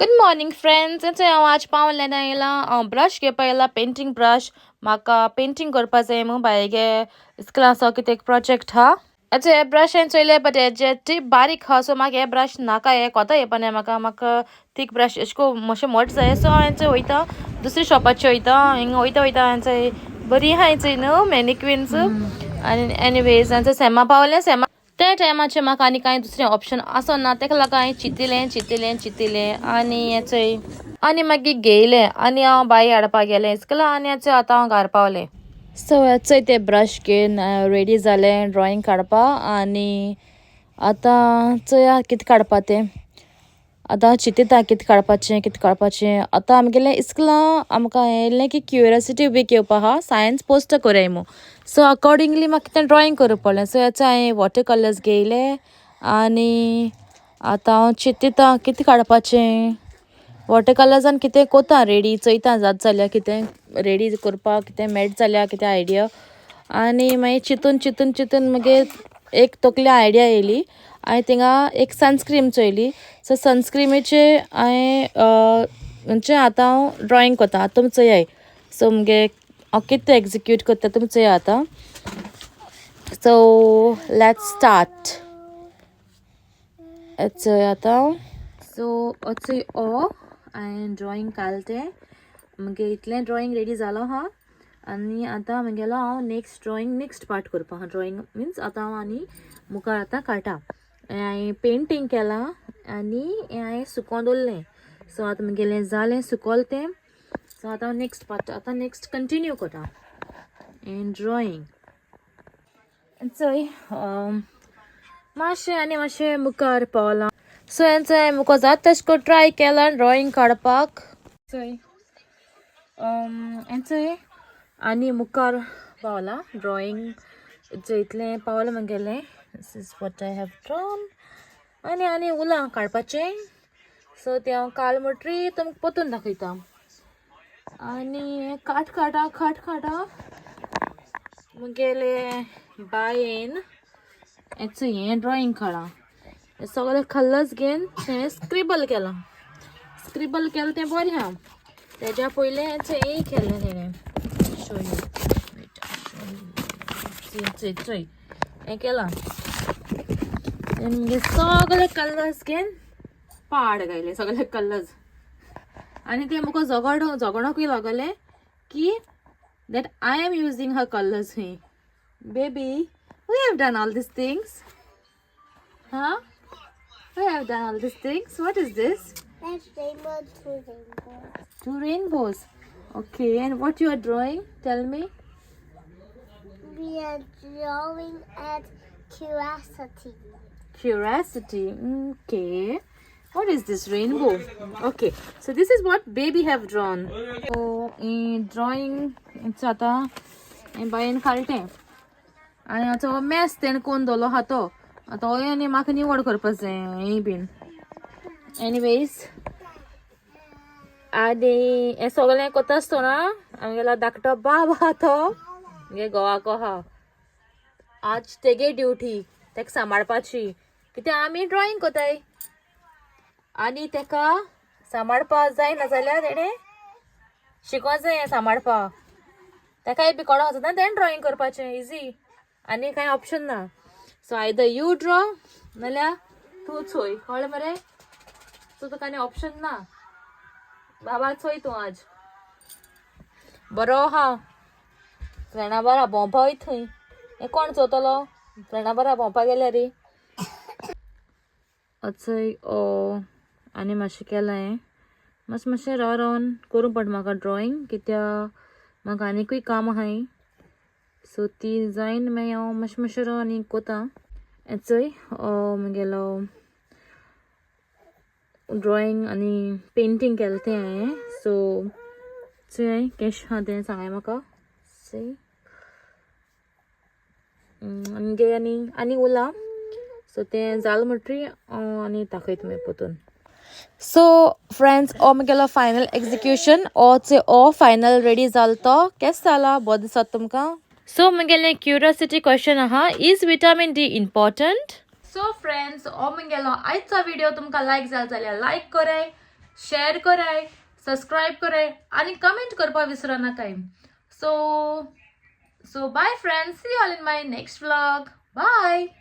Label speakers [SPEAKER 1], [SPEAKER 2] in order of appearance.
[SPEAKER 1] Good morning friends, हांव आज पावलें येयलां ब्रश घेवपा येयला, पेंटींग ब्रश. म्हाका पेंटींग करपा जाय मू बायगे इस्कुलाचो कितें एक प्रोजेक्ट हा. आतां हे ब्रश हांवें चोयले, बट हेजे टीप बारीक आहा, सो म्हाका हे ब्रश नाका. हे कोता येवपा नाय म्हाका. म्हाका थीक ब्रश एशे को मातशें मोट जाय. सो हांवें वयता, दुसरी शॉपाचेर वयता. हिंगा वयता वयता हांवें बरी आहा चोय न्हू मॅनिक्विन्स. आनी एनिवेज हांवें सॅमा पावलें. सॅमा त्या टायमाचेर म्हाका आनी कांय दुसरें ऑप्शन आसना. तेका लागून हांवें चिंतिलें, चिंतिलें, चिंतिलें आनी हें चोय आनी मागीर घेयलें आनी हांव बाई हाडपाक गेलें इस्कुला आनी हें चोय आतां हांव घार पावलें. सो हें चोय, ते ब्रश घेवन रेडी जालें ड्रॉइंग काडपा आनी आतां चोया कितें काडपा तें. आतां चिंतिता कितें काडपाचें, कितें काडपाचें. आतां आमगेलें इस्कुलां आमकां येयलें की क्युरियोसिटी वीक येवपा आहा, सायन्स पोस्टर कोराय मू. सो अकॉर्डिंगली म्हाका कितें ड्रॉइंग करूं पडलें. सो हेचो हांवें वॉटर कलर्स घेयले आनी आतां हांव चिंतिता कितें काडपाचें. वॉटर कलर्सान कितें कोता रेडी, चोयता जाता जाल्यार कितें रेडी करपाक कितें मेळटा जाल्यार कितें आयडिया. आनी मागीर चिंतून चिंतून चिंतून मागीर एक तकले आयडिया येयली. हांवें थिंगा एक सनस्क्रीम चोयली. सो सनस्क्रिमीचे हांवें म्हणजे आतां हांव ड्रॉइंग करता. आतां तुमी चोयाय. सो मुगे हांव कितें एग्जिक्यूट करता तुमी चोया आतां. So let's start. चोय आतां. सो अचोय, ओ हांवें ड्रॉइंग काडलें तें. मुगे इतलें ड्रॉइंग रेडी जालो आहा आनी आतां म्हगेलो हांव नेक्स्ट ड्रॉइंग नेक्स्ट पार्ट करपा आहा. ड्रॉइंग मिन्स आतां हांव आनी मुखार आतां काडटा. हांवें पेंटींग केलां आनी हें हांवें सुकोन दवरलें. सो आतां म्हगेलें जालें, सुकोल तें. सो आतां हांव नेक्स्ट पार्ट आतां नेक्स्ट कंटिन्यू करता इन ड्रॉइंग. चोय, मातशें आनी मातशें मुखार पावलां. सो हेंच मुखार जाता तशें करून ट्राय केलां ड्रॉइंग काडपाक. चोय, हेंच आनी मुखार पावलां ड्रॉइंग. इतलें पावलां म्हगेलें. This is what I have drawn. आनी आनी उरलां काडपाचें. सो तें हांव काल म्हणटरी तुमकां परतून दाखयता. आनी काट काटा खाट काटा म्हगेले बायेन हेच हें ड्रॉइंग काडलां. हें सगळें कलर्स घेवन तें स्क्रिबल केलां. स्क्रिबल केलें तें बरें आहा. तेज्या पयलें हें केलें तेणें. शो you, चोय चोय, हें केलां तेणें. मागीर सगळे कलर्स घेवन पाड घायले सगळे कलर्स. आनी ते म्हाका झगडो झगडोकूय लागलें की that I am using her colours. Hey baby, we have done all these things, huh? We have done all these things. What is this?
[SPEAKER 2] That's rainbow, two rainbows.
[SPEAKER 1] Two rainbows. Okay, and what you are drawing? Tell me.
[SPEAKER 2] We are drawing at curiosity.
[SPEAKER 1] Curiosity. Okay. What is this rainbow? Okay, so this is what baby have drawn. So, in drawing, it's आता हें बायेन काडलें आनी आतां mass तेणें कोन्न दवरलो आहा तो. आतां होय आनी म्हाका निवड करपा जाय हें बीन. एनिवेज, आनी हें सगळें कोता आसतना आमगेलो धाकटो बाब आहा, तो मगे घोवाको आहा. आज तेगे ड्युटी तेका सांबाळपाची, कित्याक आमी ड्रॉइंग कोताय आनी तेका सांबाळपा जायना जाल्यार तेणें शिकों जाय हें सांबाळपा. तेकाय बी कोडो वचना, तेणें ड्रॉइंग करपाचें इजी. आनी कांय ऑप्शन ना. सो आयदर you draw नाल्यार तूं चोय. कळ्ळें मरे? सो तुका आनी ऑप्शन ना बाबा. चोय तूं आज बरो आहा, फ्रेंडा बरा भोंवपा वयता थंय. हें कोण चोयतलो फ्रेंडा बरा भोंवपा गेल्यार रे? अचय ओ आनी मातशें केलां हें. मातशें मातशें राव रावन करूं पडटा म्हाका ड्रॉइंग, कित्याक म्हाका आनीकूय काम आहाय. सो ती जायन मागीर हांव मातशें मातशें राव आनी कोता. हें चोय, म्हगेलो ड्रॉइंग आनी पेंटींग केलें तें हांवें. सो चोय केशें आहा तें सांगाय म्हाका. सी, आमगे आनी आनी उरलां. सो तें जालें म्हणटरी हांव आनी दाखयता मागीर परतून. सो फ्रेंड्स, हो म्हगेलो फायनल एक्जिक्युशन. हो हो फायनल रेडी जालो. तो केस जाला, बरो दिसता तुमकां. सो म्हगेलें क्युरियोसिटी क्वेश्चन आहा, is vitamin D important? So friends, हो म्हगेलो आयचो व्हिडिओ तुमकां लायक जालो जाल्यार लायक कराय. शेअर कराय, सबस्क्रायब कराय आनी कमेंट करपा विसरो नाकाय. So so bye friends, see all in my next vlog. Bye.